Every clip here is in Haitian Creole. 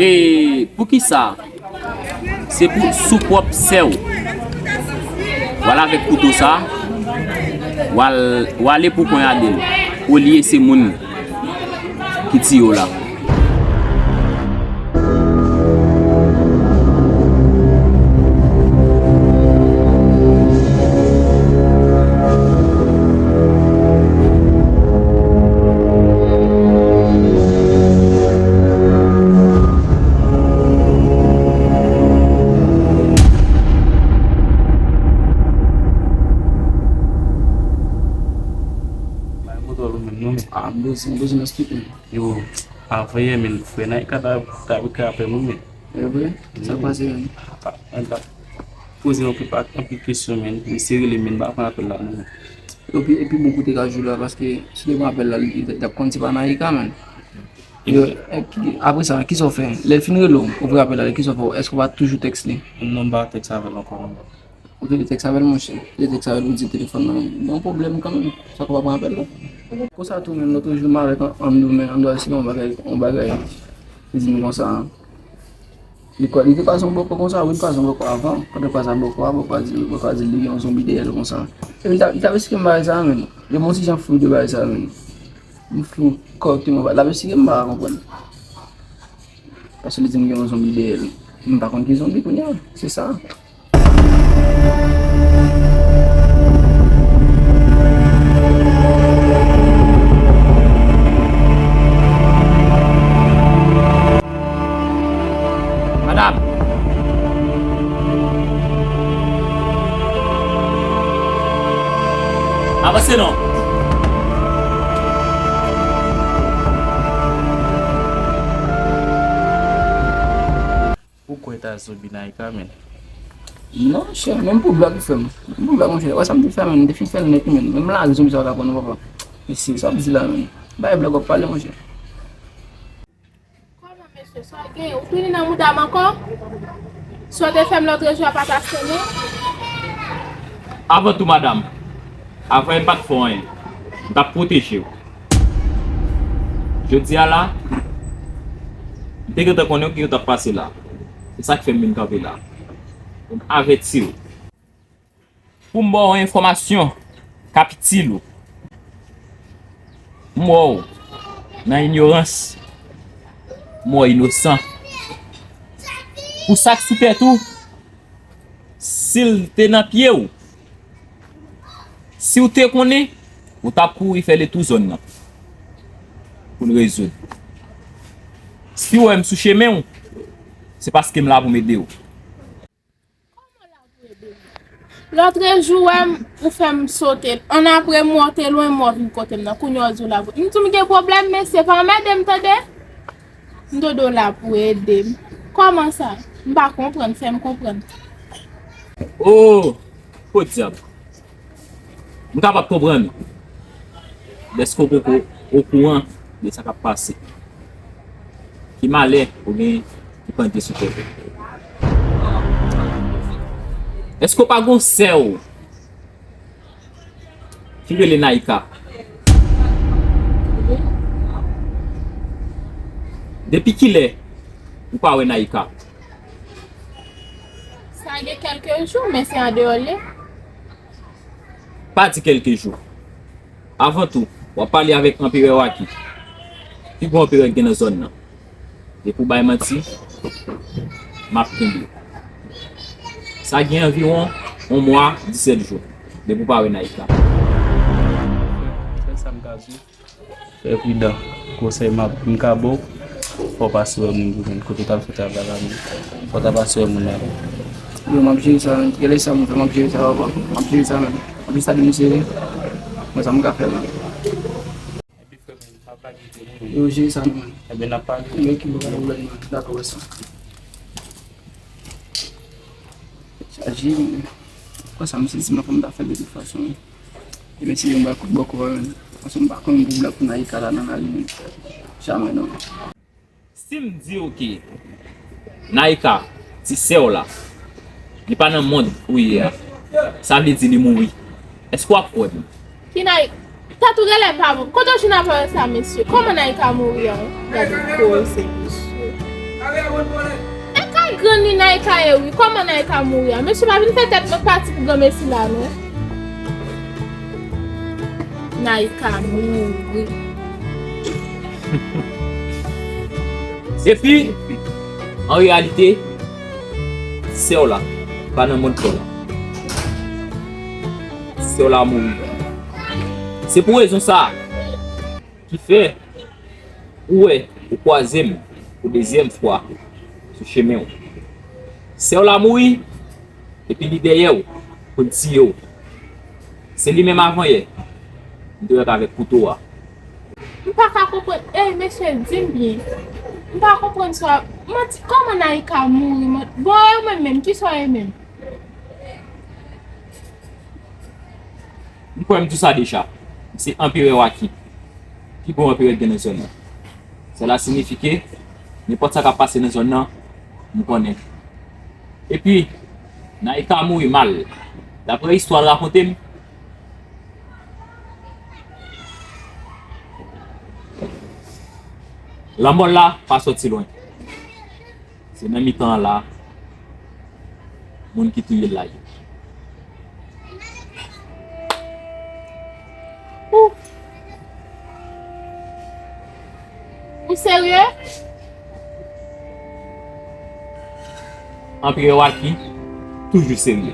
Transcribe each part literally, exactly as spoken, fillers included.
E poukisa se pou sou pwòp sè w, w al avèk kouto sa, w al, w ale pou ponyade l, olye se moun ki tiye w la. Ah, m bezwen, m bezwen eksplike. Yo, avanyè, men, frè Naïka ta, ta, ta apèl mwen, men. E vre? Sa k pase, menm? Mwen t ap poze yon anpil, anpil kesyon, men. Misye rele m, men, m pa pran apèl la, non. Epi, epi bon kote ka jwe la, paske si te pran apèl la, li t ap konn se pa Naïka, menm. Yo, e ki, apre sa, kisa w fè? Lè l fin rele w, ou pran apèl la, kisa w fè? Èske w pa toujou tèks li? Non, m pa tèks avè l ankò, non. Ou te tèks avè l, monchè. Ou te tèks avè l, ou di telefòn nan gen yon pwoblèm kanmenm. Sa k w pa pran apèl la? Konsa tou menm, lòt jou, m avèk An-, Andou, men Andou al simen yon bagay, yon bagay. Li di m konsa, li kwè, li te kwaze yon bòkò konsa, wi, li kwaze yon bòkò avan. Pandan l kwaze bòkò a, bòkò a di, bòkò a di li gen yon zonbi dèyè l konsa. Epi li t ap, li t ap esplike m bagay sa a menm. Li gen yon ti jan flou de bagay sa a menm. M flou kòrèkteman, l ap esplike m, m pa ka konprann. Paske li di m gen yon zonbi dèyè l. M pa konn ki zonbi kounye a. Se sa. Madanm! Avanse non! Ou kwè ta zonbi Naïka, menm? Non, chè, menm pou blag ou fè m. Menm pou blag, monchè. Wè sa m te fè, menm. M te fin fè l nèt, menm. Menm lari zonbi sa yo ta pran non, papa. Mesye, sa w ap di la, menm? Bay blag w ap pale, monchè. Kòman, mesye, sa w gen? Ou tounen nan mouda m ankò? Sa w te fè m lòtrejou a pa t ase, non? Avan tou, madanm, avan m pa t fè w anyen. M t ap pwoteje w. Jodi a la, m te gentan konnen w ki w t ap pase la. Se sa k fè m vin kanpe la. Pou m avèti w. Pou m ba w yon enfòmasyon k ap itil ou. M wè w nan inyorans. M wè w inosan. Pou sa k sou tèt ou, si l te nan pye w, si w te konnen, ou t ap kouri fè l tou zòn nan pou l rezoud. Si w wè m sou chemen w, se paske m la pou m ede w. Lòtrejou, w wè m, ou fè m sote. Annapre, m wè w te lwen, m wè w vin kote m nan. Kounye a w di w la pou. M di w m gen pwoblèm, mesye, pa anmède m, tande? M tande w la pou ede m. Kòman sa? M pa konprann, fè m konprann. Oh! Podyab! M kapab konprann ou dèske w poko okouran de sa k ap pase. Ki malè ou gen ki pandye sou tèt ou? Èske w pa gon sè w ki rele Naïka? Depi kilè ou pa wè Naïka? Sa gen kèlke jou, men se andeyò l ye. Pa di kèlke jou. Avan tou, w ap pale avèk Anperè Waki, pi gwo anperè k gen nan zòn nan. Depi w bay manti, m ap kenbe w. Sa gen anviwon yon mwa, disèt jou, depi w pa wè Naïka. Sèl sa m ka di w. Fè pridan. Konsèy m ap, m ka ba w, fò w pase wè moun pou jwenn kote w t al fè travay la menm. Fò w ta pase wè moun la. Yo, m ap jere sa menm. Gade sa moun fè, m ap jere sa, papa. M ap jere sa menm. M ap jere sa de misye. Mwen, sa m ka fè menm. Yo, jere sa nou menm. Ebyen, n ap pale. Yo, ki bon, pa gen pwoblèm, menm. Dakò, wè sa. Chaje, menm. Konsa, m sezi, m pa konn ta fè de tout fason. Ebyen, si yon bal kout bòkò, ansanm pa konn pou blag pou Naïka la nan lari, men. Jamè, non. Si m di w ke Naïka, ti sè w la, li pa nan mond ou ye a, sa vle di li mouri. Èske w ap kwè m? Ki Naï-, Tatou genlè pa bon. Kote w jwenn apèl sa, mesye? Kòman Naïka mouri an? Gade koze, mesye. E kay grann li Naïka ye wi. Kòman Naïka mouri a? Mesye pa vin fè tèt mwen pati pou granmesi la non. Naïka mouri. Epi, an reyalite, sè w la pa nan mond pa w la. Sè w la mouri. Se pou rezon sa a ki fè ou wè ou kwaze m pou dezyèm fwa sou chemen w. Sè w la mouri, epi li dèyè w pou l tiye w. Se li menm avanyè m te wè k avèk kouto a. M pa ka konprann. Ey, mesye, di m byen. M pa konprann sa. Manti, kòman Naïka mouri? Man-, bon, e ou menm menm, kisa w ye menm? M kwè m di w sa deja. M se anperè Waki. Pi gwo anperè k gen nan zòn nan. Sela siyifi ke nenpòt sa k ap pase nan zòn nan, m konnen. Epi, Naïka mouri mal. Daprè istwa l rakonte m, lanmò l la pa sòti lwen. Se nan mitan an la, moun ki touye l la ye. Ou, ou serye? Anperè Waki toujou serye.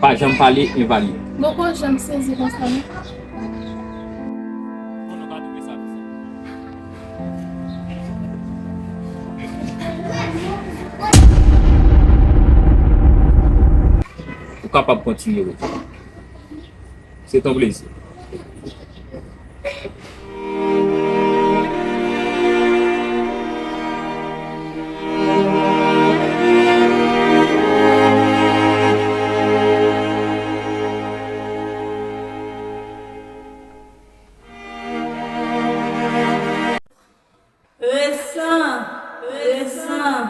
Pa janm pale envalid. Mwen poko janm sezi konsa non. Ou kapab kontinye wout ou. Se ton plezi. Resan, resan.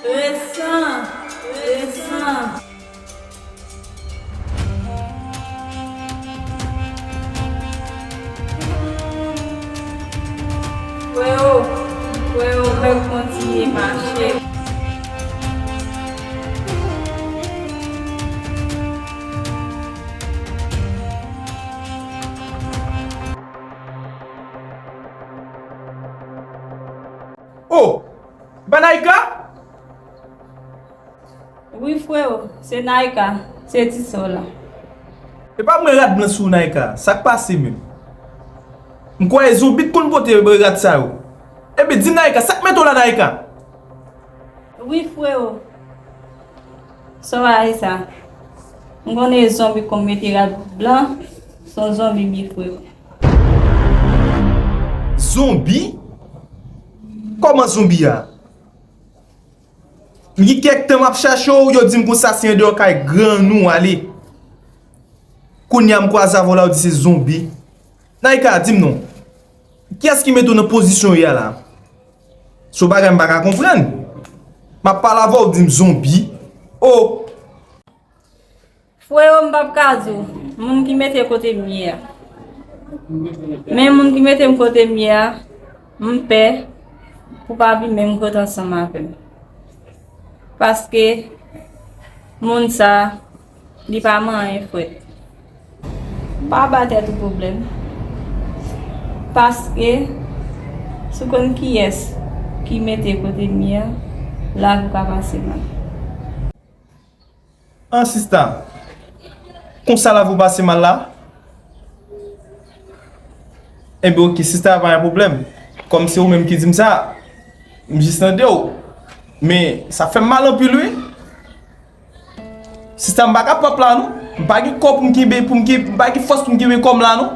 Resan, resan. Freo, freo, fè kontinye mache. Oh! Ba Naïka? Wi, freo, se Naïka, se ti sè w la. E pa mwen rad blan sou Naïka, sa k pase menm? M kwè e zonbi k konn pote rad sa yo. Ebyen, di m Naïka, sa k mete w la, Naïka? Wi, freo. Sa w a ye sa? M konnen e zonbi k konn mete rad blan, se yon zonbi m ye, freo. Zonbi? Kòman zonbi a? M gen kèk tan m ap chache w, yo di m konsa se andeyò kay grann ou ale. Kounye a m kwaze avè w la, w di se zonbi. Naïka, di m non. Kiyès ki mete w nan pozisyon w ye a la? Se yon bagay m pa ka konprann. M ap pale avè w, w di m zonbi. Oh! Freo, m p ap ka di w moun ki mete kote m ye a. Men moun ki mete m kote m ye a, m pè pou pa vin menm kote ansanm avè m. Paske moun sa, li pa manyen frèt. Pa ba tèt ou pwoblèm. Paske, si w konn kiyès ki mete kote m ye a, lavi w ka pase mal. An sista, konsa lavi w pase mal la? Enben oke, sista, pa gen pwoblèm. Kòm se ou menm ki di m sa, m jis tande w. Men, sa fè m mal anpil, wi. Sista, m pa ka pap la, non. M pa gen kò pou m kenbe, pou m kenbe, m pa gen fòs pou m kenbe kò m la, non.